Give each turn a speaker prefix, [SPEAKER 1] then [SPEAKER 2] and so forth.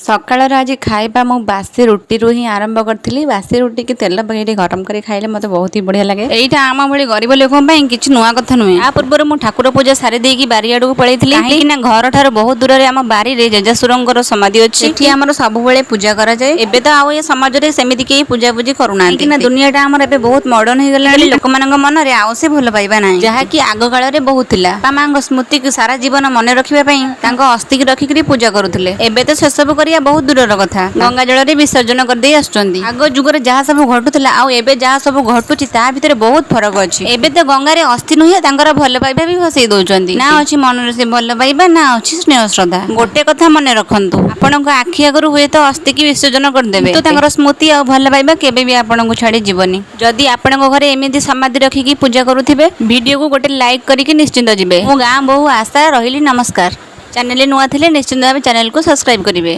[SPEAKER 1] ସକାଳର ଆଜି ଖାଇବା ମୁଁ ବାସି ରୁଟିରୁ ହିଁ ଆରମ୍ଭ କରିଥିଲି। ବାସି ରୁଟିକି ତେଲ ପକେଇ ଟିକେ ଗରମ କରି ଖାଇଲେ ମୋତେ ବହୁତ ହି ବଢ଼ିଆ ଲାଗେ। ଏଇଟା ଆମ ଭଳି ଗରିବ ଲୋକଙ୍କ ପାଇଁ କିଛି ନୂଆ କଥା ନୁହେଁ। ତା ପୂର୍ବରୁ ମୁଁ ଠାକୁର ପୂଜା ସାରି ଦେଇକି ବାରି ଆଡ଼କୁ ପଳେଇଥିଲି, କାହିଁକି ନା ଘର ଠାରୁ ବହୁତ ଦୂରରେ ଆମ ବାରିରେ ଜେଜାସୁରଙ୍କର ସମାଧି ଅଛି। ସେଠି ଆମର ସବୁବେଳେ ପୂଜା କରାଯାଏ। ଏବେ ତ ଆଉ ଏ ସମାଜରେ ସେମିତି କେହି ପୂଜାପୂଜି କରୁନାହାନ୍ତି ନା। ଦୁନିଆଟା ଆମର ଏବେ ବହୁତ ମଡର୍ଣ୍ଣ ହେଇଗଲାଣି। ଲୋକମାନଙ୍କ ମନରେ ଆଉ ସେ ଭଲ ପାଇବା ନାହିଁ, ଯାହାକି ଆଗ କାଳରେ ବହୁତ ଥିଲା। ବାପା ମାଙ୍କ ସ୍ମୃତିକୁ ସାରା ଜୀବନ ମନେ ରଖିବା ପାଇଁ ତାଙ୍କ ଅସ୍ଥିକି ରଖିକିରି ପୂଜା କରୁଥିଲେ। ଏବେ ତ ସେସବୁ କରିବା ବହୁତ ଦୂରର କଥା, ଗଙ୍ଗା ଜଳରେ ବିସର୍ଜନ କରିଦେଇ ଆସୁଛନ୍ତି। ଆଗ ଯୁଗରେ ଯାହା ସବୁ ଘଟୁଥିଲା ଆଉ ଏବେ ଯାହା ସବୁ ଘଟୁଛି, ତା ଭିତରେ ବହୁତ ଫରକ ଅଛି। ଏବେ ତ ଗଙ୍ଗାରେ ଅସ୍ଥି ନୁହେଁ, ତାଙ୍କର ଭଲ ପାଇବା ବି ଭସେଇ ଦଉଛନ୍ତି। ନା ଅଛି ମନରେ ସେ ଭଲ ପାଇବା, ନା ଅଛି ସ୍ନେହ ଶ୍ରଦ୍ଧା। ଗୋଟେ କଥା ମନେ ରଖନ୍ତୁ, ଆପଣଙ୍କ ଆଖି ଆଗରୁ ହୁଏତ ଅସ୍ଥିକି ବିସର୍ଜନ କରିଦେବେ, କିନ୍ତୁ ତାଙ୍କର ସ୍ମୃତି ଆଉ ଭଲ ପାଇବା କେବେ ବି ଆପଣଙ୍କୁ ଛାଡ଼ି ଯିବନି। ଯଦି ଆପଣଙ୍କ ଘରେ ଏମିତି ସମାଧି ରଖିକି ପୂଜା କରୁଥିବେ, ଭିଡ଼ିଓକୁ ଗୋଟେ ଲାଇକ୍ କରିକି ନିଶ୍ଚିନ୍ତ ଯିବେ। ମୁଁ ଗାଁ ବୋହୂ ଆଶା ରହିଲି, ନମସ୍କାର। ଚ୍ୟାନେଲରେ ନୂଆ ଥିଲେ ନିଶ୍ଚିନ୍ତ ଭାବେ ଚ୍ୟାନେଲକୁ ସବସ୍କ୍ରାଇବ କରିବେ।